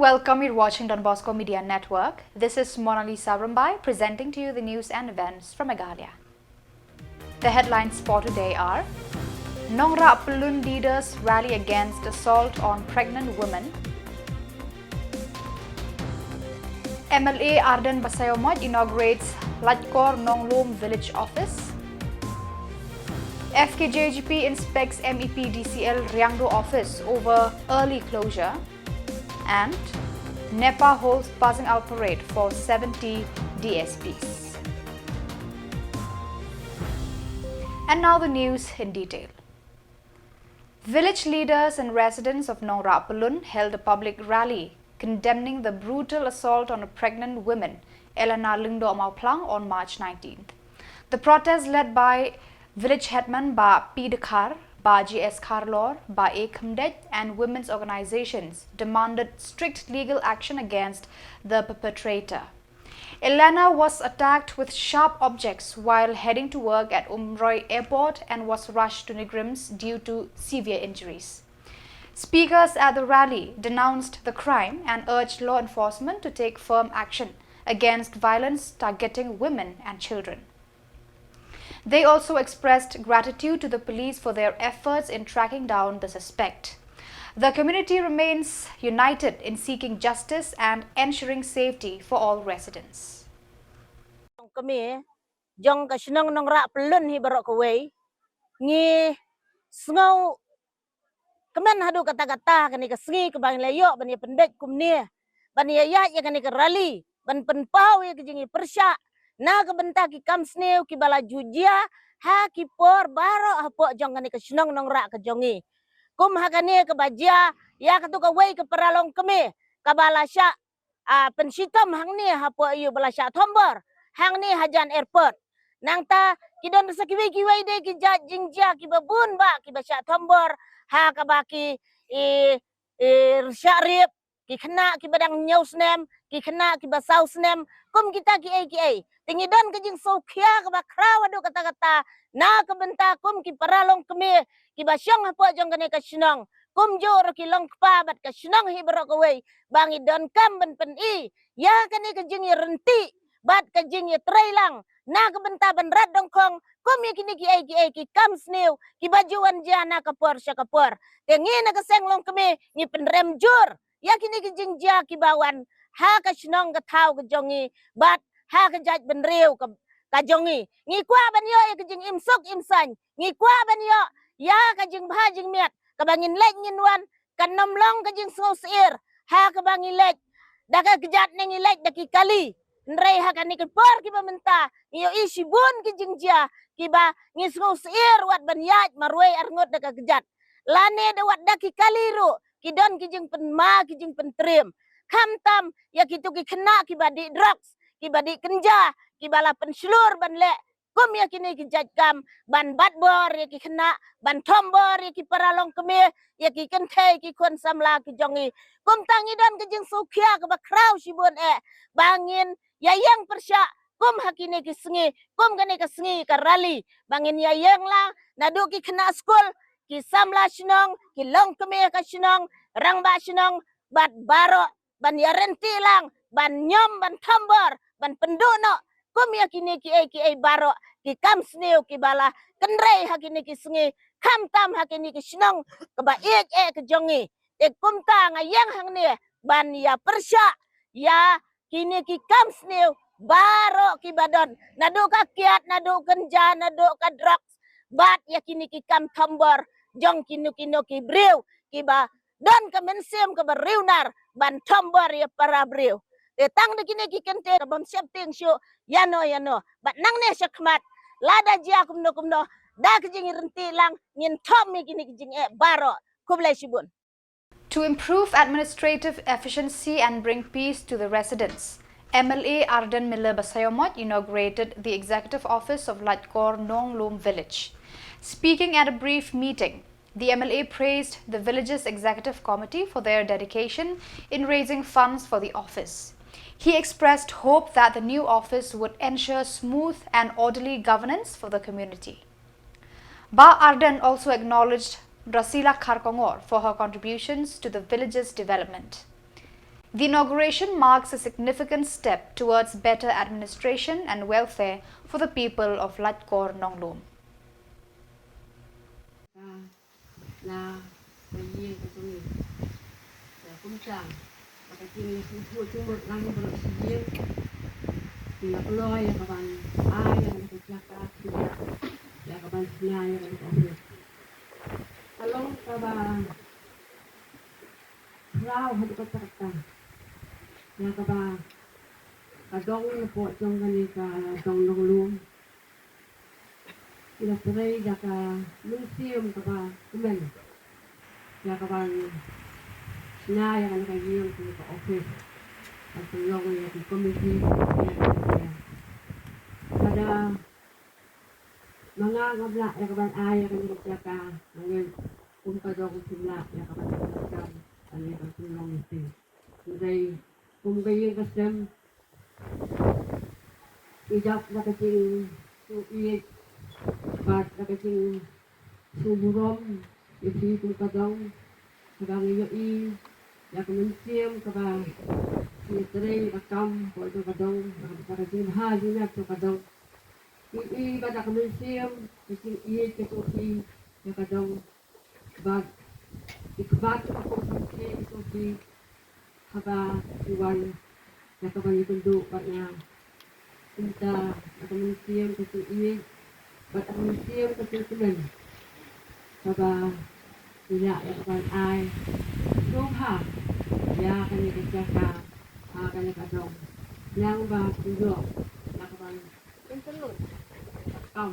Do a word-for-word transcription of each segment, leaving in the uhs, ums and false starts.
Welcome, you're watching Don Bosco Media Network. This is Monalisa Rumbai presenting to you the news and events from Meghalaya. The headlines for today are: Nongrah Pyllun leaders rally against assault on pregnant women. M L A Ardent Basaiawmoit inaugurates Laitkor Nonglum Village Office. F K J G P inspects M E P D C L Riangdo office over early closure. And NEPA holds passing out parade for seventy D S Ps. And now the news in detail. Village leaders and residents of Nongrah Pyllun held a public rally condemning the brutal assault on a pregnant woman, Elena Lyngdoh Mawphlang, on March nineteenth. The protest, led by village headman Bah P Dkhar, Bah G S Kharlor, Bah A Khymdeit, and women's organizations, demanded strict legal action against the perpetrator. Elena was attacked with sharp objects while heading to work at Umroi Airport and was rushed to NEIGRIHMS due to severe injuries. Speakers at the rally denounced the crime and urged law enforcement to take firm action against violence targeting women and children. They also expressed gratitude to the police for their efforts in tracking down the suspect. The community remains united in seeking justice and ensuring safety for all residents. Kmie jong ka shnong Nongrah Pyllun hi baroh kawei, ngi sngew kmen haduh katta katta kane ka sngi kaba ngi la ïoh ban ïa pynbeit kumne, ban ïa ïaid ïa kane ka rally ban pynpaw ïa ka jingïapyrshah na ka bynta ki kam sniew kiba la ju jia ha ki por baroh hapoh jong kane ka shnong Nongrah ka jong ngi. Kum ha kane kaba jia ïa katto kawei ka paralong kmie kaba la shah, ah, pynshitom hangne hapoh ïew ba la shah thombor hangne hajan airport. Nangta ki don sa kiwei kiwei de ki jait jingjia kiba bun bah kiba shah thombor ha kaba ki, i, i, shah rip, ki khynnah kiba dang hynñiew snem, ki khynnah kiba saw snem, kum kita kiei kiei. Te ngi don ka jingsngewkhia kaba khraw haduh katta katta na ka bynta kum ki paralong kmie kiba shong hapoh jong kane ka shnong, kumjuh ruh ki longkpa bad ka shnong hi baroh kawei, ba ngi donkam ban pyni ïa kane ka jingïaryntih bad ka jingïatreilang na ka bynta ban rat dongkhong kum ïa kine kiei kiei ki kam sniew kiba ju wan jia na ka por sha ka por. Te ngi na ka seng longkmie ngi pynrem jur ïa kine ki jingjia kiba wan ha ka shnong ka thaw ka jong ngi bad ha ka jaitbynriew ka, ka jong ngi. Ngi kwah ban ïoh ïa ka jingim suk im saiñ, ngi kwah ban ïoh ïa ka jingbha jingmiat kaba ngin leit ngin wan, kan ym long ka jingsngewsyier ha kaba ngi leit da ka kjat ne ngi leit da ki kali. Hynrei ha kane ki por kiba mynta ngi ïohi shibun ki jingjia kiba ngi sngewsyier wat ban ïaid marwei arngut da ka kjat. Lane da wat da ki kali ruh ki don ki jingpynma ki jingpyntriem. Khamtam ïa kito ki khynnah kiba dih drugs, kiba dih kynja, kiba la pynshlur ban leh kum ïa kine ki jait kam ban bat bor ïa ki khynnah, ban thombor ïa ki paralong kmie, ïa ki kynthei ki khun samla ki jong ngi. Kumta ngi don ka jingsngewkhia kaba khraw shibun eh ba ngin ïa ïeng pyrshah kum ha kine ki sngi, kum kane ka sngi ka rally, ba ngin ïa ïeng lang naduh ki khynnah skul, ki samla shnong, ki longkmie ka shnong, rangbah shnong bad baroh ban ïaryntih lang, ban ñiom, ban thombor, ban pynduh noh kum ïa kine kiei kiei baroh ki kam sniew kiba la kynrei ha kine ki sngi, khamtam ha kine ki shnong kaba ïeit eh ka jong ngi. Te kumta nga ïeng hangne ban ïa pyrshah ïa kine ki kam sniew baroh kiba don, naduh ka kiad, naduh kynja, naduh ka drugs bad ïa kine ki kam thombor jong kino kino ki briew kiba don ka mynsiem kaba riewnar ban thombor ïa para briew. Te tang da kine ki kyntien ka bym sheptieng shuh ïano ïano, bad nangne shakhmat lada jia kumno kumno da ka jingïaryntih lang ngin thom ïa kine ki jingeh baroh. Khublei shibun. To improve administrative efficiency and bring peace to the residents, M L A Ardent Miller Basaiawmoit inaugurated the executive office of Laitkor Nonglum village. Speaking at a brief meeting, the M L A praised the village's executive committee for their dedication in raising funds for the office. He expressed hope that the new office would ensure smooth and orderly governance for the community. Bah Ardent also acknowledged Rasila Kharkongor for her contributions to the village's development. The inauguration marks a significant step towards better administration and welfare for the people of Laitkor Nonglum. Na ka ïing ka jong ngi. Te kumta, ba ka jingïasngewthuh jingmut lang baroh shi ïing. Ngi la kloi ïa ka ban ai ïa ka jaka, ïa ka ban shna ïa ka office. Ka long kaba khraw haduh katta katta. Ïa kaba ka dong napoh jong kane ka dong Nonglum. Ki la trei da ka mynsiem kaba kmen. Ïa ka ban shna ïa kane ka ïing, kane ka office. Ban pynlong ïa ki komiti. Lada ma nga ngam lah ïa ka ban ai ïa kane ka jaka, nga ngeit kum ka dong kim lah ïa ka ban pynlong ïa ka ban pynlong ïa ki. Hynrei kum ka ïing ka sem, ngi dap da ka jingsngewbha bad da ka jingsngewburom ïa phi kum ka dong, kaba ngi ïohi ïa ka mynsiem kaba ngi trei ïa ka kam hapoh jong ka dong, da ka jingbha jingmut jong ka dong. Ngi ïohi ba da ka mynsiem, ka jingïeit ka jong phi ïa ka dong. Bad i khmat ka pop samrkhie i jong phi haba i wan ïa ka ban ïakynduh bad nga. Kumta da ka mynsiem ka jingïeit bad da ka mynsiem ka jingkmen, kaba i la ïa ka ban ai sngewbha ïa kane ka jaka ha kane ka dong. Nang ba phi ïoh ïa ka ban pynlut ïa ka kam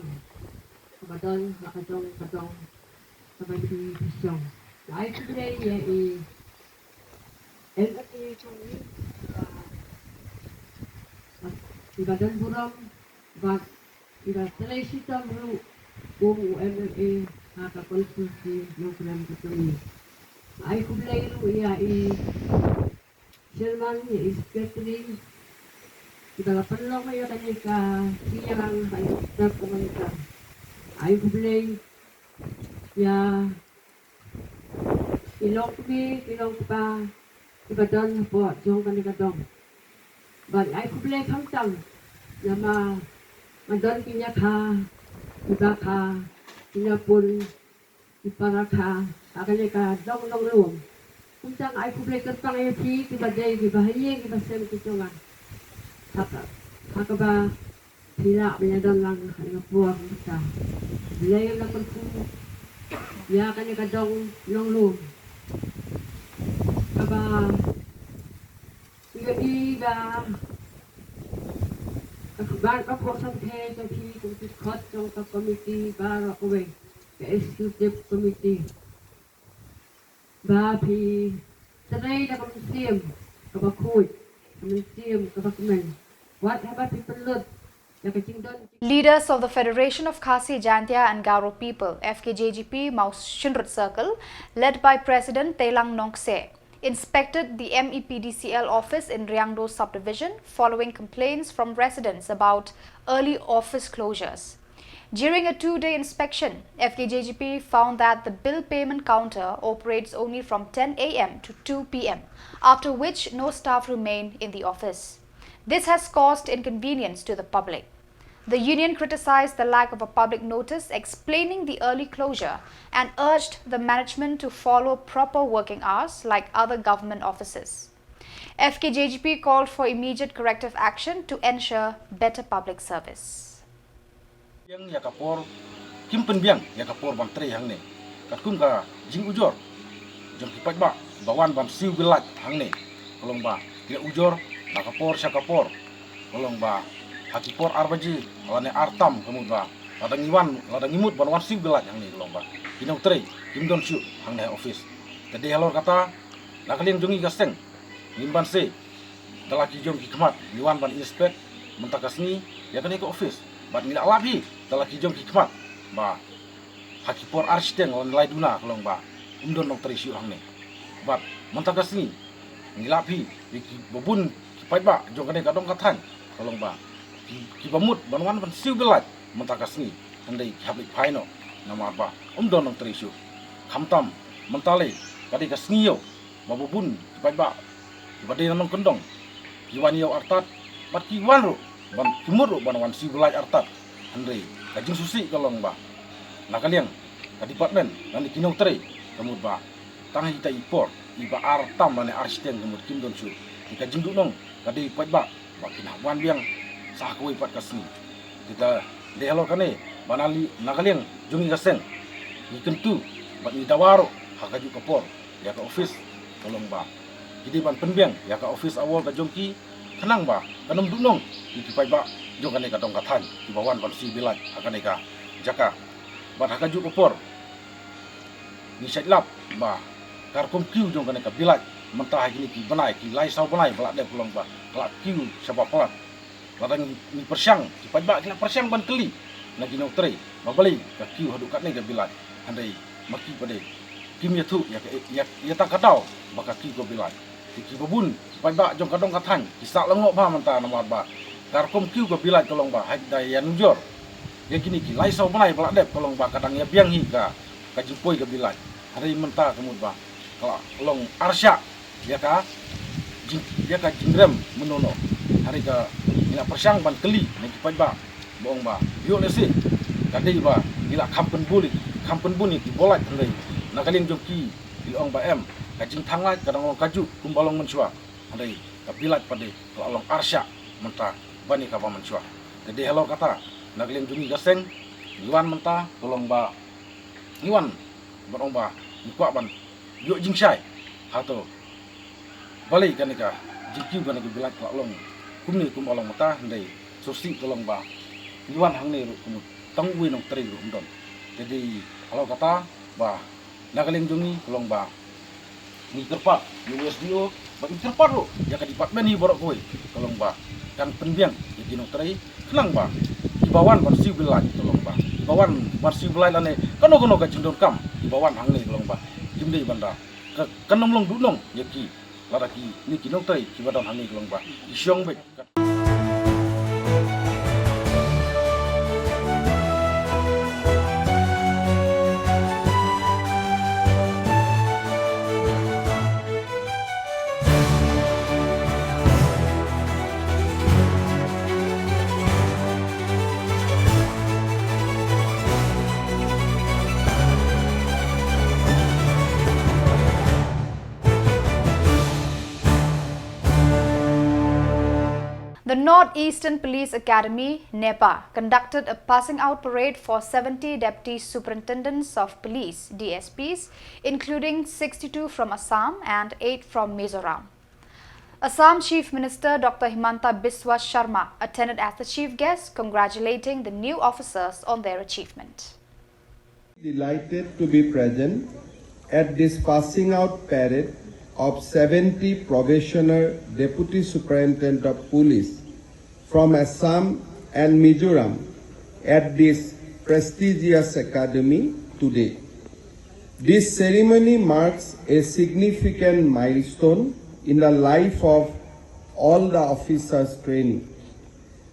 kaba don ha ka dong ka dong. Kaba phi phi shong. Ai khublei ïa i M L A jong ngi, iba don burom bad iba trei shitom ruh kum u M L A ha ka konstituensi Nongkrem ka jong ngi. Ai khublei ruh ïa i Chairman, ïa i Secretary, kiba la pynlong ïa kane ka sniang ha i step ka mane ka. Ai khublei ïa ki longkmie ki longkpa kiba don hapoh jong kane ka dong. Bad ai khublei khamtam namar nga don ki ñiakha, ki bakha, ki ñiapun, ki para kha ha kane ka dong Nonglum. Kumta nga ai khublei kyrpang ïa phi kiba dei kiba ha ïing kiba sem ki jong nga. Ha ka, ha kaba phi lah ban ïadon lang ha kane ka por mynta. Blei un la kyrkhu ïa kane ka dong Nonglum. Kaba ngi ïohi ba ka khmat ka pop samrkhie jong phi kum ki khot jong ka komiti baroh kawei, ka executive committee. Ba phi trei da ka mynsiem kaba khuid, ka mynsiem kaba kmen. Wat haba phi pynlut ïa ka jingdon. Leaders of the Federation of Khasi Jaintia and Garo People, F K J G P, Mawshynrut Circle, led by President Teilang Nongkse, inspected the M E P D C L office in Riangdo subdivision following complaints from residents about early office closures. During a two-day inspection, F K J G P found that the bill payment counter operates only from ten A M to two P M, after which no staff remain in the office. This has caused inconvenience to the public. The union criticized the lack of a public notice explaining the early closure and urged the management to follow proper working hours like other government offices. F K J G P called for immediate corrective action to ensure better public service. Biang ïa ka por, kim pynbiang ïa ka por ban trei hangne. Katkum ka jingujor jong ki paidbah ba wan ban siew bill light hangne, ka long ba ïa ujor na ka por sha ka por, ka long ba ha ki por ar baje lane ar tam, ka mut ba lada ngi wan, lada ngi mut ban wan siew bill light hangne, ka long ba ki nongtrei kim don shuh hangne ha office. Te dei halor kata, na ka liang jong ngi ka seng, ngim banse da la ki jong ki khmat ngi wan ban inspect mynta ka sngi ïa kane ka office. Bad ngi la lap hi da la ki jong ki khmat ba ha ki por ar shiteng lane lai duna, ka long ba um don nongtrei shuh hangne. Bad mynta ka sngi ngi lap hi ïa ki babun ki paidbah jong kane ka dong ka thaiñ, ka long ba ki, ki ba mut ban wan ban siew bill light mynta ka sngi hynrei ki hap leit phai noh namar ba um don nongtrei shuh. Khamtam mynta lei ka dei ka sngi ïew ba babun ki paidbah Ba dei na nongkyndong ki wan ïaw artat, bad ki wan ruh ban, ki mut ruh ban wan siew byllaid artat. Hynrei ka jingsngewsih ka long ba na ka liang ka department lane ki nongtrei, ka mut ba tang ha kita i por, i ba ar tam lane ar shiteng ka mut kim don shuh. Te ka jingduhnong ka dei paidbah ba kin hap wan biang sa kawei pat ka sngi. Kita dei halor kane ba na li, na ka liang jong ngi ka seng, ngi kyntu bad ngi dawa ruh ha kajuh ka por ïa ka office, ka long ba ki dei ban pynbiang ïa ka office awol ka jong ki, khnang ba kan ym duhnong ïa ki paidbah jong kane ka dong ka thaiñ kiba wan ban siew byllaid ha kane ka jaka. Bad ha kajuh ka por ngi shait lap ba ka rukom kiew jong kane ka byllaid mynta ha kine ki bnai, ki lai saw bnai ba la dep, ka long ba ka la kiew shaba palat. Lada ngi, ngi pyrshang, ki paidbah ki la pyrshang ban kylli na ki nongtrei ba balei ka kiew haduh katne ka byllaid. Hynrei ma ki pat de kim ïathuh ïa ka, ïa, ïa kata ka daw ba ka kiew ka byllaid. Te kiba bun ki paidbah jong ka dong ka thaiñ ki sah lyngngoh bha mynta namar ba ka rukom kiew ka byllaid, ka long ba haba ïa nujor ïa kine ki lai saw bnai ba la dep, ka long ba ka dang ïa biang hi ka, ka jingpoi ka byllaid. Hynrei mynta ka mut ba ka la long arshah ïa ka jing, ïa ka jingrem mynno. Hynrei ka, ngi la pyrshang ban kylli na ki paidbah ba ong ba ïoh lehse ka dei ba ngi la kham pynbun, kham pynbun ïa ki byllaid, hynrei na ka liang jong ki ki la ong ba em, ka jingthang lait ka dang long kajuh kumba long mynshuwa. Hynrei ka byllaid pat de ka la long arshah mynta ban ïa kaba mynshuwa. Te dei halor kata na ka liang jong ngi ka seng, ngi wan mynta, ka long ba ngi wan ban ong ba ngi kwah ban ïoh jingshai. Hato balei kane ka jingkiew kane ka byllaid ka la long kumne kumba long mynta, hynrei sngewsih ka long ba ngi wan hangne ruh kumno tang uwei nongtrei ruh ym don. Te dei halor kata ba na ka liang jong ngi, ka long ba ngi kyrpad ïa u S D O, ba ngi kyrpad ruh ïa ka department hi baroh kawei, ka long ba kan pynbiang ïa ki nongtrei, khnang ba kiba wan ban siew byllaid, ka long ba kiba wan ban siew byllaid lane kano kano ka jingdonkam, kiba wan hangne, ka long ba kim dei ban da, ka, kan ym long duhnong ïa ki lada kine ki nongtrei kiba don hangne, ka long ba ki shong beit. The Northeastern Police Academy, NEPA, conducted a passing out parade for seventy Deputy Superintendents of Police, D S Ps, including sixty-two from Assam and eight from Mizoram. Assam Chief Minister Doctor Himanta Biswa Sharma attended as the chief guest, congratulating the new officers on their achievement. Delighted to be present at this passing out parade of seventy probationer Deputy Superintendent of Police from Assam and Mizoram at this prestigious academy today. This ceremony marks a significant milestone in the life of all the officers training.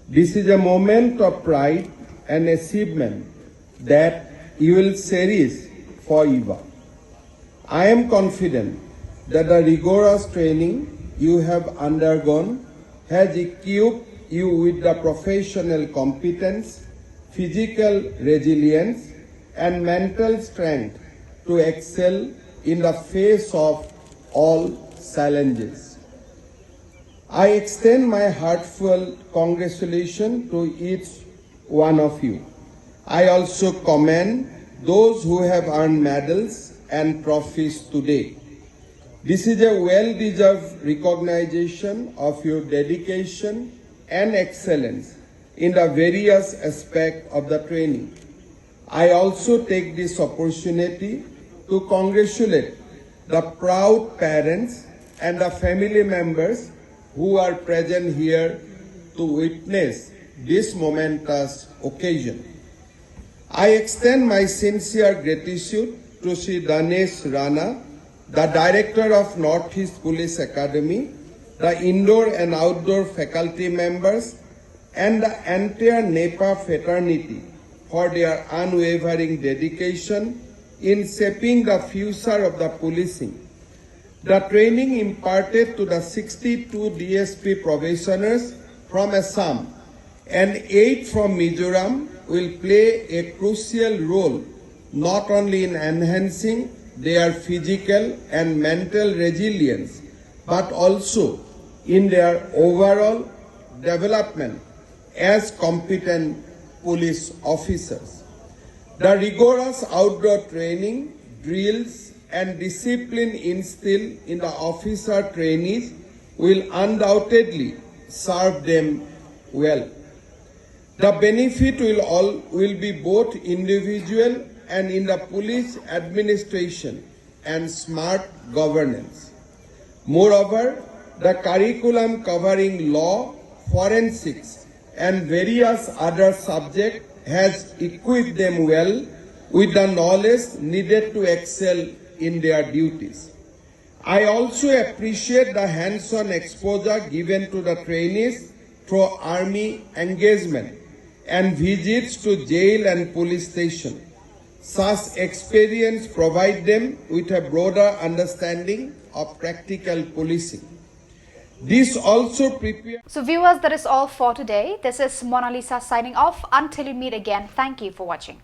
This is a moment of pride and achievement that you will cherish forever. I am confident that the rigorous training you have undergone has equipped you with the professional competence, physical resilience, and mental strength to excel in the face of all challenges. I extend my heartfelt congratulations to each one of you. I also commend those who have earned medals and trophies today. This is a well deserved recognition of your dedication and excellence in the various aspects of the training. I also take this opportunity to congratulate the proud parents and the family members who are present here to witness this momentous occasion. I extend my sincere gratitude to Shri Danesh Rana, the Director of Northeast Police Academy, the indoor and outdoor faculty members, and the entire NEPA fraternity for their unwavering dedication in shaping the future of the policing. The training imparted to the sixty-two D S P probationers from Assam and eight from Mizoram will play a crucial role not only in enhancing their physical and mental resilience but also in their overall development as competent police officers. The rigorous outdoor training, drills, and discipline instilled in the officer trainees will undoubtedly serve them well. The benefit will all will be both individual and in the police administration and smart governance. Moreover, the curriculum covering law, forensics, and various other subjects has equipped them well with the knowledge needed to excel in their duties. I also appreciate the hands-on exposure given to the trainees through army engagement and visits to jail and police station. Such experience provide them with a broader understanding of practical policing. This also prepare So, viewers, that is all for today. This is Mona Lisa signing off. Until we meet again, thank you for watching.